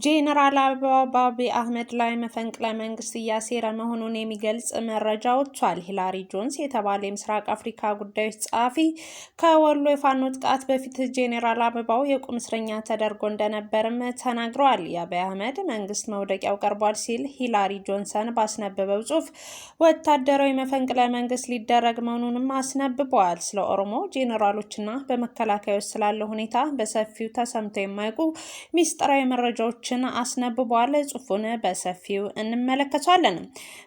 ጄኔራል አበባው በአብይ አህመድ ላይ መፈንቅለ መንግስት እያሴረ መሆኑን የሚገልጽ መረጃ ወጥቷል። ሂላሪ ጆንስ የተባለ የምስራቅ አፍሪካ ጉዳዮች ጸሐፊ ከወሎ የፋኖ ጥቃት በፊት ጄኔራል አበባው የቁም እስረኛ ተደርጎ እንደነበርም ተናግረዋል። የአብይ አህመድ መንግስት መውደቂያው ቀርቧል ሲል ሂላሪ ጆንሰን ባስነበበው ጽሁፍ ወታደራዊ መፈንቅለ መንግስት ሊደረግ መሆኑንም አስነብበዋል። ስለ ኦሮሞ ጄኔራሎችና በመከላከያ ውስጥ ስላለው ሁኔታ በሰፊው ተሰምቶ የማያውቁ ሚስጥራዊ መረጃዎችን አስነብቧል። ጽሁፉን በሰፊው እንመለከታለን።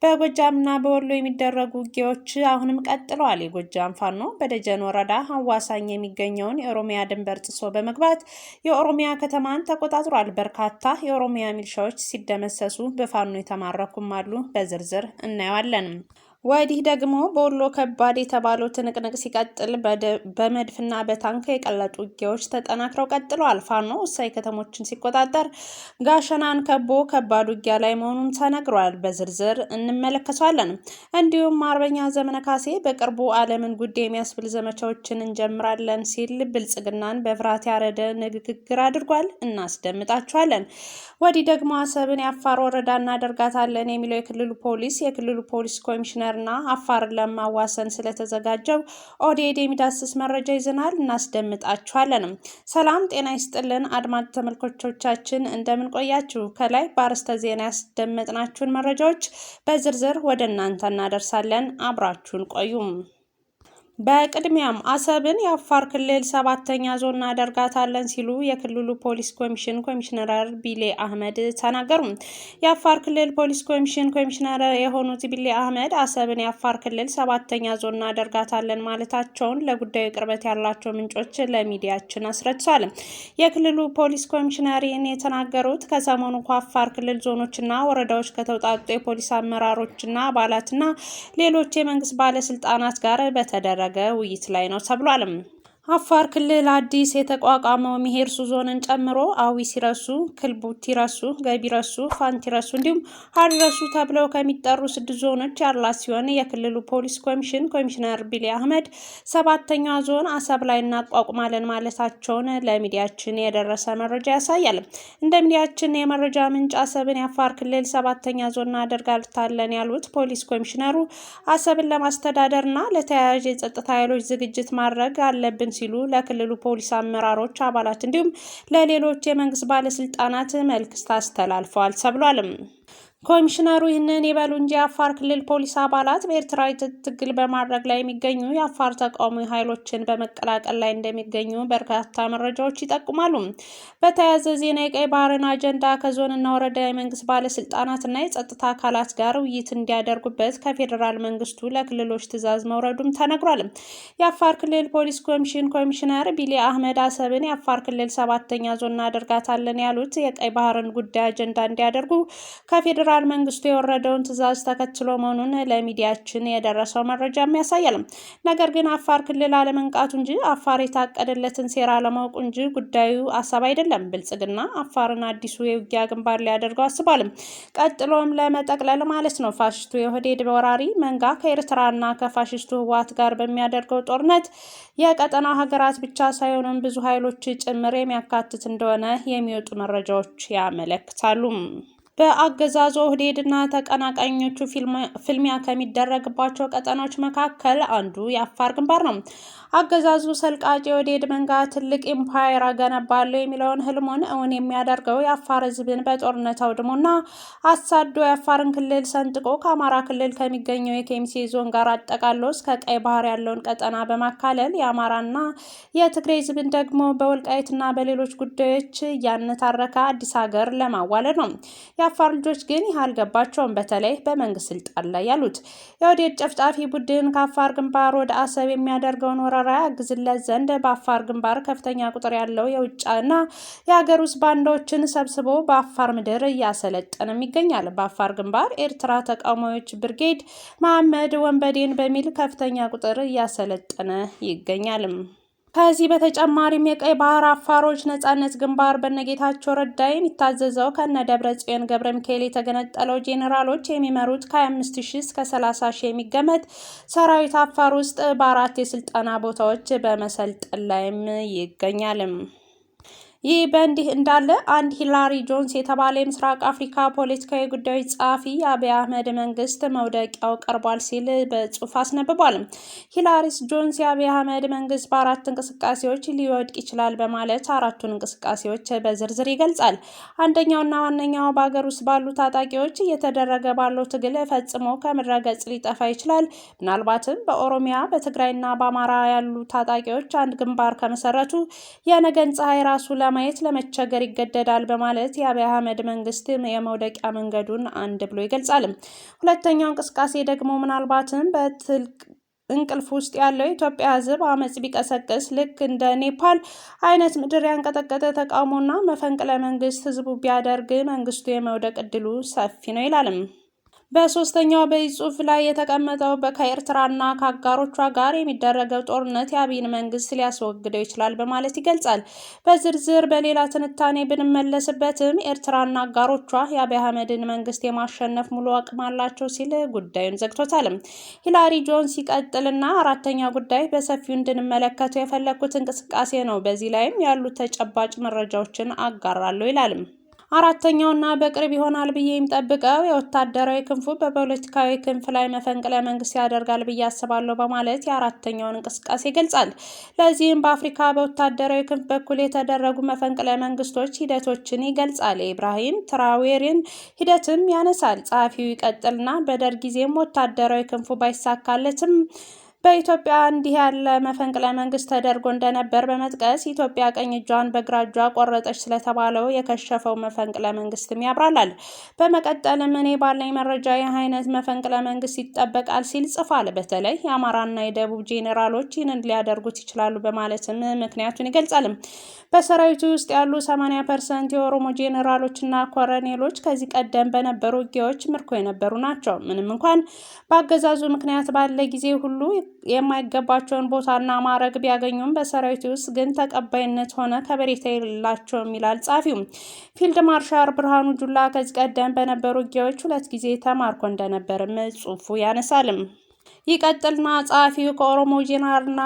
በጎጃምና በወሎ የሚደረጉ ውጊያዎች አሁንም ቀጥለዋል። የጎጃም ፋኖ በደጀን ወረዳ አዋሳኝ የሚገኘውን የኦሮሚያ ድንበር ጥሶ በመግባት የኦሮሚያ ከተማን ተቆጣጥሯል። በርካታ የኦሮሚያ ሚሊሻዎች ሲደመሰሱ በፋኖ የተማረኩም አሉ። በዝርዝር እናየዋለን። ወዲህ ደግሞ በወሎ ከባድ የተባለው ትንቅንቅ ሲቀጥል በመድፍና በታንክ የቀለጡ ውጊያዎች ተጠናክረው ቀጥለዋል። ፋኖ ወሳኝ ከተሞችን ሲቆጣጠር ጋሸናን ከቦ ከባድ ውጊያ ላይ መሆኑን ተነግሯል። በዝርዝር እንመለከታለን። እንዲሁም አርበኛ ዘመነ ካሴ በቅርቡ ዓለምን ጉድ የሚያስብል ዘመቻዎችን እንጀምራለን ሲል ብልጽግናን በፍርሃት ያረደ ንግግር አድርጓል። እናስደምጣችኋለን። ወዲህ ደግሞ አሰብን የአፋር ወረዳ እናደርጋታለን የሚለው የክልሉ ፖሊስ ኮሚሽነር እና አፋርን ለማዋሰን ስለተዘጋጀው ኦህዴድ የሚዳስስ መረጃ ይዘናል፣ እናስደምጣችኋለንም። ሰላም ጤና ይስጥልን አድማጭ ተመልካቾቻችን፣ እንደምን ቆያችሁ? ከላይ በአርዕስተ ዜና ያስደመጥናችሁን መረጃዎች በዝርዝር ወደ እናንተ እናደርሳለን። አብራችሁን ቆዩም። በቅድሚያም አሰብን የአፋር ክልል ሰባተኛ ዞን እናደርጋታለን ሲሉ የክልሉ ፖሊስ ኮሚሽን ኮሚሽነር ቢሌ አህመድ ተናገሩ። የአፋር ክልል ፖሊስ ኮሚሽን ኮሚሽነር የሆኑት ቢሌ አህመድ አሰብን የአፋር ክልል ሰባተኛ ዞን እናደርጋታለን ማለታቸውን ለጉዳዩ ቅርበት ያላቸው ምንጮች ለሚዲያችን አስረድተዋል። የክልሉ ፖሊስ ኮሚሽነር ይህን የተናገሩት ከሰሞኑ ከአፋር ክልል ዞኖችና ወረዳዎች ከተውጣጡ የፖሊስ አመራሮችና አባላትና ሌሎች የመንግስት ባለስልጣናት ጋር በተደረገ ውይይት ላይ ነው ተብሏል። አፋር ክልል አዲስ የተቋቋመው ሚሄርሱ ዞንን ጨምሮ አዊ ሲረሱ፣ ክልቡቲ ረሱ፣ ገቢ ረሱ፣ ፋንቲ ረሱ እንዲሁም ሀሪ ረሱ ተብለው ከሚጠሩ ስድስት ዞኖች ያላት ሲሆን የክልሉ ፖሊስ ኮሚሽን ኮሚሽነር ቢሊ አህመድ ሰባተኛዋ ዞን አሰብ ላይ እናቋቁማለን ማለታቸውን ለሚዲያችን የደረሰ መረጃ ያሳያል። እንደ ሚዲያችን የመረጃ ምንጭ አሰብን የአፋር ክልል ሰባተኛ ዞን እናደርጋታለን ያሉት ፖሊስ ኮሚሽነሩ አሰብን ለማስተዳደርና ለተያያዥ የጸጥታ ኃይሎች ዝግጅት ማድረግ አለብን ሲሉ ለክልሉ ፖሊስ አመራሮች አባላት እንዲሁም ለሌሎች የመንግስት ባለስልጣናት መልዕክት አስተላልፈዋል ተብሏልም። ኮሚሽነሩ ይህንን ይበሉ እንጂ የአፋር ክልል ፖሊስ አባላት በኤርትራ ትግል በማድረግ ላይ የሚገኙ የአፋር ተቃዋሚ ኃይሎችን በመቀላቀል ላይ እንደሚገኙ በርካታ መረጃዎች ይጠቁማሉ። በተያያዘ ዜና የቀይ ባህርን አጀንዳ ከዞንና ወረዳ የመንግስት ባለስልጣናትና የጸጥታ አካላት ጋር ውይይት እንዲያደርጉበት ከፌዴራል መንግስቱ ለክልሎች ትዕዛዝ መውረዱም ተነግሯል። የአፋር ክልል ፖሊስ ኮሚሽን ኮሚሽነር ቢሊ አህመድ አሰብን የአፋር ክልል ሰባተኛ ዞን እናደርጋታለን ያሉት የቀይ ባህርን ጉዳይ አጀንዳ እንዲያደርጉ ከፌዴራል መንግስቱ የወረደውን ትዕዛዝ ተከትሎ መሆኑን ለሚዲያችን የደረሰው መረጃም ያሳያል። ነገር ግን አፋር ክልል አለመንቃቱ እንጂ አፋር የታቀደለትን ሴራ አለማወቁ እንጂ ጉዳዩ አሰብ አይደለም። ብልጽግና አፋርን አዲሱ የውጊያ ግንባር ሊያደርገው አስቧል። ቀጥሎም ለመጠቅለል ማለት ነው። ፋሽስቱ የኦህዴድ ወራሪ መንጋ ከኤርትራና ከፋሽስቱ ህወሓት ጋር በሚያደርገው ጦርነት የቀጠናው ሀገራት ብቻ ሳይሆኑም ብዙ ኃይሎች ጭምር የሚያካትት እንደሆነ የሚወጡ መረጃዎች ያመለክታሉ። በአገዛዙ ኦህዴድና ተቀናቃኞቹ ፍልሚያ ከሚደረግባቸው ቀጠናዎች መካከል አንዱ የአፋር ግንባር ነው። አገዛዙ ሰልቃጭ የኦህዴድ መንጋ ትልቅ ኢምፓየር አገነባለሁ የሚለውን ህልሙን እውን የሚያደርገው የአፋር ህዝብን በጦርነት አውድሞና አሳዶ የአፋርን ክልል ሰንጥቆ ከአማራ ክልል ከሚገኘው የኬሚሴ ዞን ጋር አጠቃሎ እስከ ቀይ ባህር ያለውን ቀጠና በማካለል የአማራና የትግራይ ህዝብን ደግሞ በወልቃይትና በሌሎች ጉዳዮች እያነታረከ አዲስ ሀገር ለማዋለድ ነው። የአፋር ልጆች ግን ይህ አልገባቸውም። በተለይ በመንግስት ስልጣን ላይ ያሉት የኦህዴድ ጨፍጫፊ ቡድን ከአፋር ግንባር ወደ አሰብ የሚያደርገውን ወረራ ያግዝለት ዘንድ በአፋር ግንባር ከፍተኛ ቁጥር ያለው የውጭና የሀገር ውስጥ ባንዳዎችን ሰብስቦ በአፋር ምድር እያሰለጠንም ይገኛል። በአፋር ግንባር ኤርትራ ተቃዋሚዎች ብርጌድ መሐመድ ወንበዴን በሚል ከፍተኛ ቁጥር እያሰለጠነ ይገኛል። ከዚህ በተጨማሪም የቀይ ባህር አፋሮች ነጻነት ግንባር በነጌታቸው ረዳ የሚታዘዘው ከነ ደብረ ጽዮን ገብረ ሚካኤል የተገነጠለው ጄኔራሎች የሚመሩት ከ25 ሺህ እስከ 30 ሺህ የሚገመት ሰራዊት አፋር ውስጥ በአራት የስልጠና ቦታዎች በመሰልጠን ላይም ይገኛል። ይህ በእንዲህ እንዳለ አንድ ሂላሪ ጆንስ የተባለ የምስራቅ አፍሪካ ፖለቲካዊ ጉዳዮች ጸሐፊ የአብይ አህመድ መንግስት መውደቂያው ቀርቧል ሲል በጽሁፍ አስነብቧል። ሂላሪ ጆንስ የአብይ አህመድ መንግስት በአራት እንቅስቃሴዎች ሊወድቅ ይችላል በማለት አራቱን እንቅስቃሴዎች በዝርዝር ይገልጻል። አንደኛውና ዋነኛው በሀገር ውስጥ ባሉ ታጣቂዎች እየተደረገ ባለው ትግል ፈጽሞ ከምድረ ገጽ ሊጠፋ ይችላል። ምናልባትም በኦሮሚያ፣ በትግራይና በአማራ ያሉ ታጣቂዎች አንድ ግንባር ከመሰረቱ የነገን ፀሐይ ራሱ ለማየት ለመቸገር ይገደዳል በማለት የአብይ አህመድ መንግስት የመውደቂያ መንገዱን አንድ ብሎ ይገልጻል። ሁለተኛው እንቅስቃሴ ደግሞ ምናልባትም በትልቅ እንቅልፍ ውስጥ ያለው የኢትዮጵያ ሕዝብ አመፅ ቢቀሰቅስ ልክ እንደ ኔፓል አይነት ምድር ያንቀጠቀጠ ተቃውሞና መፈንቅለ መንግስት ህዝቡ ቢያደርግ መንግስቱ የመውደቅ እድሉ ሰፊ ነው ይላልም። በሶስተኛው በዚህ ጽሑፍ ላይ የተቀመጠው ከኤርትራና ከአጋሮቿ ጋር የሚደረገው ጦርነት የአብይን መንግስት ሊያስወግደው ይችላል በማለት ይገልጻል። በዝርዝር በሌላ ትንታኔ ብንመለስበትም ኤርትራና አጋሮቿ የአብይ አህመድን መንግስት የማሸነፍ ሙሉ አቅም አላቸው ሲል ጉዳዩን ዘግቶታል። ሂላሪ ጆንስ ይቀጥልና አራተኛ ጉዳይ በሰፊው እንድንመለከተው የፈለግኩት እንቅስቃሴ ነው። በዚህ ላይም ያሉት ተጨባጭ መረጃዎችን አጋራለሁ ይላል። አራተኛውና በቅርብ ይሆናል ብዬ የምጠብቀው የወታደራዊ ክንፉ በፖለቲካዊ ክንፍ ላይ መፈንቅለ መንግስት ያደርጋል ብዬ አስባለሁ በማለት የአራተኛውን እንቅስቃሴ ይገልጻል። ለዚህም በአፍሪካ በወታደራዊ ክንፍ በኩል የተደረጉ መፈንቅለ መንግስቶች ሂደቶችን ይገልጻል። የኢብራሂም ትራዌርን ሂደትም ያነሳል። ጸሐፊው ይቀጥልና በደርግ ጊዜም ወታደራዊ ክንፉ ባይሳካለትም በኢትዮጵያ እንዲህ ያለ መፈንቅለ መንግስት ተደርጎ እንደነበር በመጥቀስ ኢትዮጵያ ቀኝ እጇን በግራ እጇ ቆረጠች ስለተባለው የከሸፈው መፈንቅለ መንግስትም ያብራላል። በመቀጠልም እኔ ባለኝ መረጃ ይህ አይነት መፈንቅለ መንግስት ይጠበቃል ሲል ጽፏል። በተለይ የአማራና የደቡብ ጄኔራሎች ይህንን ሊያደርጉት ይችላሉ በማለትም ምክንያቱን ይገልጻል። በሰራዊቱ ውስጥ ያሉ 80% የኦሮሞ ጄኔራሎችና ኮረኔሎች ከዚህ ቀደም በነበሩ ውጊያዎች ምርኮ የነበሩ ናቸው። ምንም እንኳን በአገዛዙ ምክንያት ባለ ጊዜ ሁሉ የማይገባቸውን ቦታና ማዕረግ ቢያገኙም በሰራዊቱ ውስጥ ግን ተቀባይነት ሆነ ከበሬታ የላቸውም ይላል ጸሐፊው። ፊልድ ማርሻል ብርሃኑ ጁላ ከዚህ ቀደም በነበሩ ውጊያዎች 2 ጊዜ ተማርኮ እንደነበርም ጽሑፉ ያነሳልም። ይቀጥልና ጸሐፊው ከኦሮሞ ጄኔራልና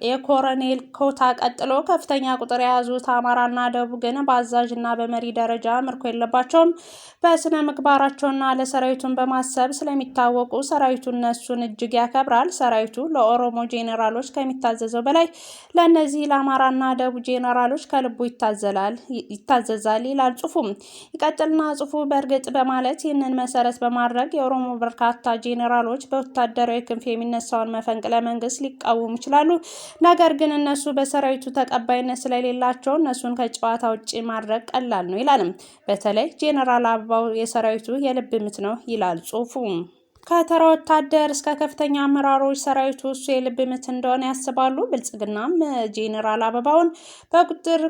የኮረኔል ኮታ ቀጥሎ ከፍተኛ ቁጥር የያዙት አማራና ደቡብ ግን በአዛዥና በመሪ ደረጃ ምርኮ የለባቸውም። በስነ ምግባራቸውና ለሰራዊቱን በማሰብ ስለሚታወቁ ሰራዊቱ እነሱን እጅግ ያከብራል። ሰራዊቱ ለኦሮሞ ጄኔራሎች ከሚታዘዘው በላይ ለእነዚህ ለአማራና ደቡብ ጄኔራሎች ከልቡ ይታዘዛል ይላል ጽሑፉ። ይቀጥልና ጽሑፉ በእርግጥ በማለት ይህንን መሰረት በማድረግ የኦሮሞ በርካታ ጄኔራሎች በወታደራዊ ክንፍ የሚነሳውን መፈንቅለ መንግስት ሊቃወሙ ይችላሉ። ነገር ግን እነሱ በሰራዊቱ ተቀባይነት ስለሌላቸው እነሱን ከጨዋታ ውጭ ማድረግ ቀላል ነው ይላል። በተለይ ጄኔራል አበባው የሰራዊቱ የልብ ምት ነው ይላል ጽሑፉ። ከተራ ወታደር እስከ ከፍተኛ አመራሮች ሰራዊቱ እሱ የልብ ምት እንደሆነ ያስባሉ። ብልጽግናም ጄኔራል አበባውን በቁጥር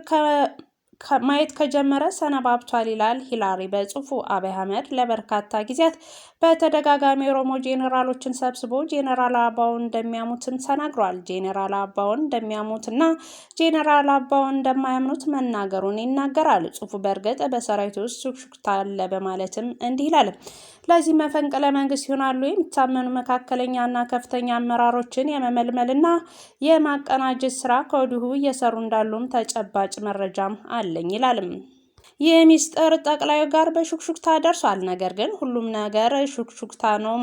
ማየት ከጀመረ ሰነባብቷል ይላል ሂላሪ በጽሁፉ። አብይ አህመድ ለበርካታ ጊዜያት በተደጋጋሚ የኦሮሞ ጄኔራሎችን ሰብስቦ ጄኔራል አበባውን እንደሚያሙትም ተናግሯል። ጄኔራል አበባውን እንደሚያሙትና ጄኔራል አበባውን እንደማያምኑት መናገሩን ይናገራል ጽሁፉ። በእርግጥ በሰራዊቱ ውስጥ ሹክሹክታ አለ በማለትም እንዲህ ይላል። ለዚህ መፈንቅለ መንግስት ይሆናሉ የሚታመኑ መካከለኛና ከፍተኛ አመራሮችን የመመልመልና የማቀናጀት ስራ ከወዲሁ እየሰሩ እንዳሉም ተጨባጭ መረጃም አለኝ ይላልም። ይህ ሚስጥር ጠቅላዩ ጋር በሹክሹክታ ደርሷል። ነገር ግን ሁሉም ነገር ሹክሹክታ ነው።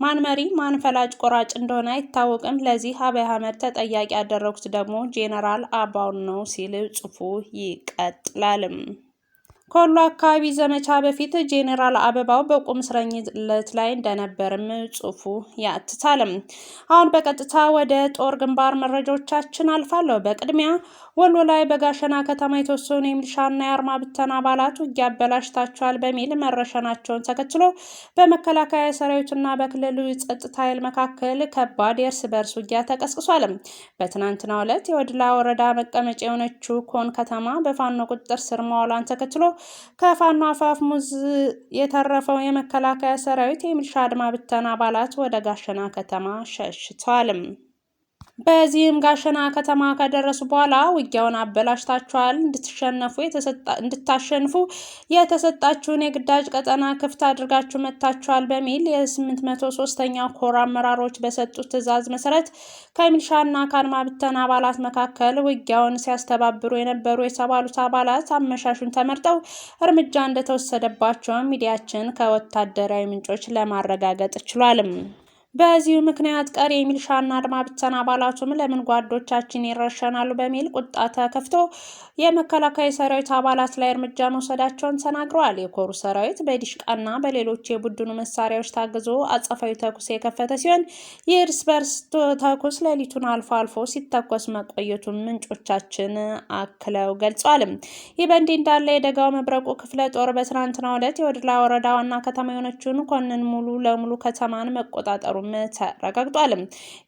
ማን መሪ ማን ፈላጭ ቆራጭ እንደሆነ አይታወቅም። ለዚህ አብይ አህመድ ተጠያቂ ያደረጉት ደግሞ ጄኔራል አበባውን ነው ሲል ጽሑፉ ይቀጥላልም። ከወሎ አካባቢ ዘመቻ በፊት ጄኔራል አበባው በቁም እስረኝነት ላይ እንደነበርም ጽሑፉ ያትታልም። አሁን በቀጥታ ወደ ጦር ግንባር መረጃዎቻችን አልፋለሁ። በቅድሚያ ወሎ ላይ በጋሸና ከተማ የተወሰኑ የሚሊሻና የአርማ ብተና አባላት ውጊያ አበላሽታቸዋል በሚል መረሸናቸውን ተከትሎ በመከላከያ ሰራዊትና በክልሉ ጸጥታ ኃይል መካከል ከባድ የእርስ በርስ ውጊያ ተቀስቅሷል። በትናንትናው ዕለት የወድላ ወረዳ መቀመጫ የሆነችው ኮን ከተማ በፋኖ ቁጥጥር ስር መዋሏን ተከትሎ ከፋኖ አፋፍ ሙዝ የተረፈው የመከላከያ ሰራዊት የሚሊሻ አድማ ብተና አባላት ወደ ጋሸና ከተማ ሸሽተዋል። በዚህም ጋሸና ከተማ ከደረሱ በኋላ ውጊያውን አበላሽታችኋል፣ እንድታሸንፉ የተሰጣችሁን የግዳጅ ቀጠና ክፍት አድርጋችሁ መጥታችኋል በሚል የ803ኛ ኮር አመራሮች በሰጡት ትዕዛዝ መሰረት ከሚሊሻና ከአድማ ብተና አባላት መካከል ውጊያውን ሲያስተባብሩ የነበሩ የተባሉት አባላት አመሻሹን ተመርጠው እርምጃ እንደተወሰደባቸው ሚዲያችን ከወታደራዊ ምንጮች ለማረጋገጥ ችሏል። በዚሁ ምክንያት ቀሪ የሚሊሻና አድማ ብተና አባላቱም ለምን ጓዶቻችን ይረሸናሉ በሚል ቁጣ ተከፍቶ የመከላከያ ሰራዊት አባላት ላይ እርምጃ መውሰዳቸውን ተናግረዋል። የኮሩ ሰራዊት በዲሽቃና በሌሎች የቡድኑ መሳሪያዎች ታግዞ አጸፋዊ ተኩስ የከፈተ ሲሆን የእርስ በርስ ተኩስ ሌሊቱን አልፎ አልፎ ሲተኮስ መቆየቱን ምንጮቻችን አክለው ገልጸዋል። ይህ በእንዲህ እንዳለ የደጋው መብረቁ ክፍለ ጦር በትናንትናው ዕለት የወድላ ወረዳ ዋና ከተማ የሆነችውን ኮንን ሙሉ ለሙሉ ከተማን መቆጣጠሩ ተረጋግጧል።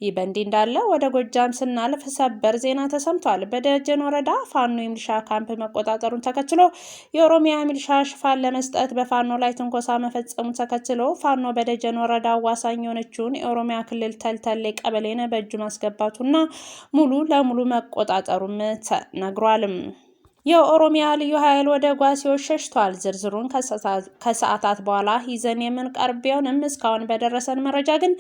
ይህ በእንዲህ እንዳለ ወደ ጎጃም ስናልፍ ሰበር ዜና ተሰምቷል። በደጀን ወረዳ ፋኖ የሚሊሻ ካምፕ መቆጣጠሩን ተከትሎ የኦሮሚያ ሚሊሻ ሽፋን ለመስጠት በፋኖ ላይ ትንኮሳ መፈጸሙ ተከትሎ ፋኖ በደጀን ወረዳ አዋሳኝ የሆነችውን የኦሮሚያ ክልል ተልተሌ ቀበሌን በእጁ ማስገባቱና ሙሉ ለሙሉ መቆጣጠሩም ተነግሯል። የኦሮሚያ ልዩ ኃይል ወደ ጓሲዎች ሸሽቷል። ዝርዝሩን ከሰዓታት በኋላ ይዘን የምንቀርብ ቢሆንም እስካሁን በደረሰን መረጃ ግን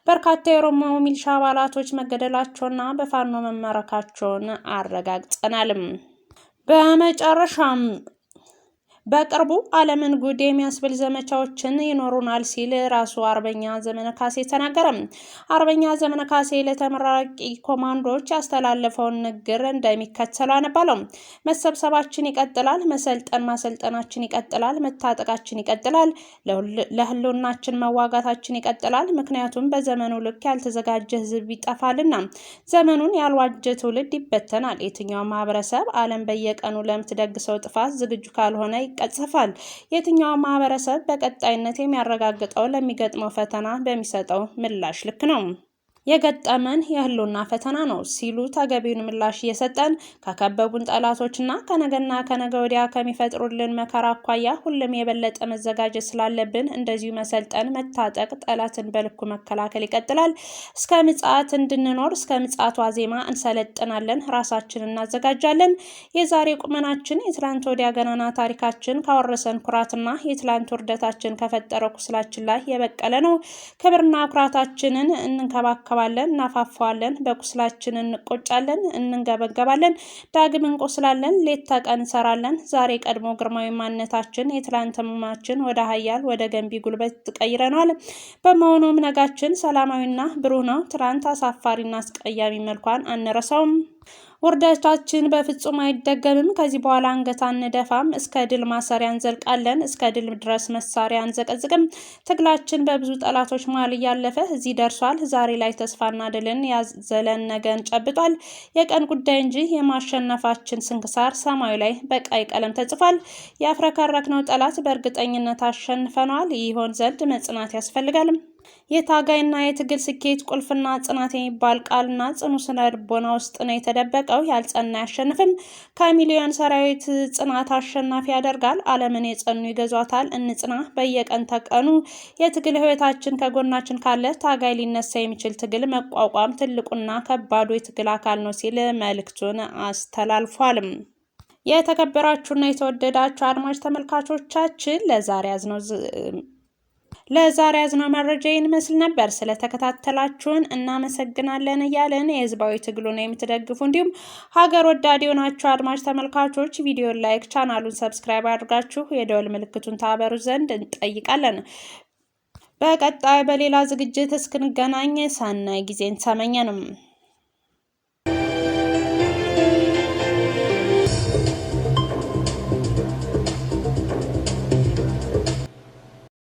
በርካታ የኦሮሞ ሚሊሻ አባላቶች መገደላቸውና በፋኖ መማረካቸውን አረጋግጠናል። በመጨረሻም በቅርቡ ዓለምን ጉድ የሚያስብል ዘመቻዎችን ይኖሩናል ሲል ራሱ አርበኛ ዘመነ ካሴ ተናገረ። አርበኛ ዘመነ ካሴ ለተመራቂ ኮማንዶዎች ያስተላለፈውን ንግግር እንደሚከተለው አነባለሁ። መሰብሰባችን ይቀጥላል። መሰልጠን ማሰልጠናችን ይቀጥላል። መታጠቃችን ይቀጥላል። ለህልውናችን መዋጋታችን ይቀጥላል። ምክንያቱም በዘመኑ ልክ ያልተዘጋጀ ህዝብ ይጠፋልና ዘመኑን ያልዋጀ ትውልድ ይበተናል። የትኛው ማህበረሰብ ዓለም በየቀኑ ለምትደግሰው ጥፋት ዝግጁ ካልሆነ ይቀጽፋል። የትኛው ማህበረሰብ በቀጣይነት የሚያረጋግጠው ለሚገጥመው ፈተና በሚሰጠው ምላሽ ልክ ነው። የገጠመን የህልውና ፈተና ነው ሲሉ ተገቢውን ምላሽ እየሰጠን ከከበቡን ጠላቶችና ከነገና ከነገ ወዲያ ከሚፈጥሩልን መከራ አኳያ ሁሉም የበለጠ መዘጋጀት ስላለብን እንደዚሁ መሰልጠን፣ መታጠቅ፣ ጠላትን በልኩ መከላከል ይቀጥላል። እስከ ምጽአት እንድንኖር እስከ ምጽአት ዋዜማ እንሰለጥናለን፣ ራሳችንን እናዘጋጃለን። የዛሬ ቁመናችን የትላንት ወዲያ ገናና ታሪካችን ካወረሰን ኩራትና የትላንት ውርደታችን ከፈጠረው ቁስላችን ላይ የበቀለ ነው። ክብርና ኩራታችንን እንንከባከባለን፣ እናፋፋዋለን፣ በቁስላችን እንቆጫለን፣ እንንገበገባለን፣ ዳግም እንቆስላለን፣ ሌት ተቀን እንሰራለን። ዛሬ ቀድሞ ግርማዊ ማንነታችን የትላንት ህመማችን ወደ ኃያል ወደ ገንቢ ጉልበት ቀይረነዋል። በመሆኑም ነጋችን ሰላማዊና ብሩህ ነው። ትላንት አሳፋሪና አስቀያሚ መልኳን አንረሳውም። ውርደታችን በፍጹም አይደገምም። ከዚህ በኋላ አንገት አንደፋም። እስከ ድል ማሰሪያ እንዘልቃለን። እስከ ድል ድረስ መሳሪያ አንዘቀዝቅም። ትግላችን በብዙ ጠላቶች መሃል እያለፈ እዚህ ደርሷል። ዛሬ ላይ ተስፋና ድልን ያዘለን ነገን ጨብጧል። የቀን ጉዳይ እንጂ የማሸነፋችን ስንክሳር ሰማዩ ላይ በቀይ ቀለም ተጽፏል። ያፍረከረክነው ጠላት በእርግጠኝነት አሸንፈነዋል። ይሆን ዘንድ መጽናት ያስፈልጋል። የታጋይና የትግል ስኬት ቁልፍና ጽናት የሚባል ቃልና ጽኑ ስነ ልቦና ውስጥ ነው የተደበቀው። ያልጸና አያሸንፍም። ከሚሊዮን ሰራዊት ጽናት አሸናፊ ያደርጋል። ዓለምን የጸኑ ይገዟታል። እንጽና። በየቀን ተቀኑ የትግል ህይወታችን ከጎናችን ካለ ታጋይ ሊነሳ የሚችል ትግል መቋቋም ትልቁና ከባዱ የትግል አካል ነው ሲል መልእክቱን አስተላልፏል። የተከበራችሁና የተወደዳችሁ አድማጭ ተመልካቾቻችን ለዛሬ ያዝነው መረጃ ይህን ይመስል ነበር። ስለተከታተላችሁን እናመሰግናለን እያለን የህዝባዊ ትግሉን የምትደግፉ እንዲሁም ሀገር ወዳድ የሆናችሁ አድማጭ ተመልካቾች ቪዲዮን like፣ ቻናሉን subscribe አድርጋችሁ የደወል ምልክቱን ታበሩ ዘንድ እንጠይቃለን። በቀጣይ በሌላ ዝግጅት እስክንገናኝ ሰናይ ጊዜን ተመኘንም።